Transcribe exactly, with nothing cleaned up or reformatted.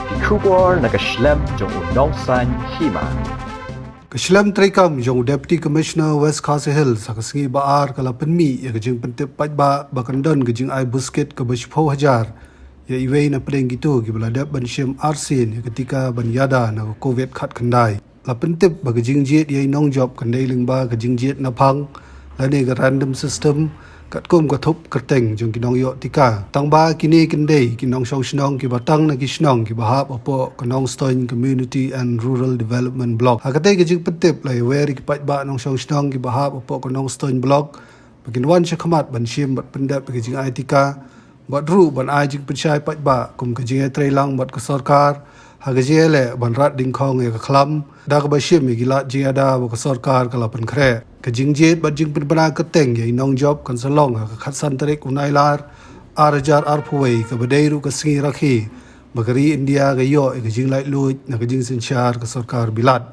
Ki khubor na ka shlem jong u nongsan hima. Ka shlem treikam jong u Deputy Commissioner West Khasi Hills ha ka sngi ba ar ka la pynmih ïa ka jingpyntip paidbah ba kan don ka jingai buskit kaba shiphew hajar ïa iwei na pdeng kito kiba la dep ban shim arsien ïa ka tika ban ïada na ka COVID khatkhyndai. La pyntip ba ka jingjied ïa i nongjop kan dei lyngba ka jingjied naphang lane ka random system, katkum ka thup kyrteng jong ki nongïoh tika. Tang ba kine kin dei ki nongshong shnong kiba tang na ki shnong kiba hap hapoh ka Nongstoiñ Community and Rural Development Block. Ha katei ka jingpyntip la ïawer ïa ki paidbah nongshong shnong kiba hap hapoh ka Nongstoiñ Block ba kin wan shakhmat ban shim bad pyndep ïa ka jingai tika, bad ruh ban ai jingpynshai paidbah kum ka jingïatreilang bad ka sorkar ha ka jingïaleh ban rat dyngkhong ïa ka khlam da kaba shim ïa ki lad jingïada ba ka sorkar ka la pynkhreh. Ka jingjied bad jingpynbna kyrteng ïa i nongjop kan sa long ha ka khatsan tarik u Nailar ar hajar arphew wei, kaba dei ruh ka sngi rakhe ba ka ri India ka ïoh ïa ka jinglaitluid na ka jingsynshar ka sorkar Bilat.